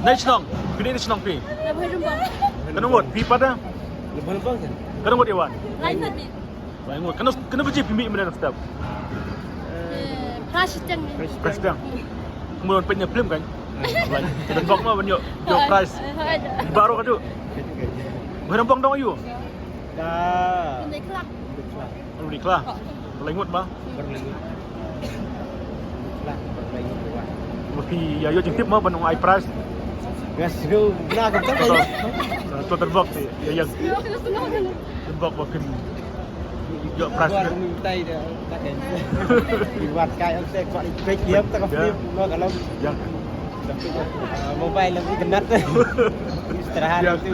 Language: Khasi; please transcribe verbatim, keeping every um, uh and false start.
Nai shnong, phi dei na shnong phi. Kano ngut phi pat da? Kano ngut ïa wan? Lai ngut. Kano, kano baje phi mih mynne na step? Press tang. Kumno peit na film kan? Ka don bok ma ban ïoh prize. Baroh ka tu. Wei na bok dong ayu. Dah. Ri Khla. Lai ngut ma. Bar lai ngut. Khla, bar lai ngut. Ma phi ïa ïoh jingtip ma ban ong ai prize. Gas ru na ka tak. To tang bok ti ïa ïa. Tang bok ba kin ïoh prize. Bar ni tai dah tak kan. Di wat kai ong se kwah di pek diam tak ka film ma ka long. Ïa. Mobile lagi genat. Istirahat tu.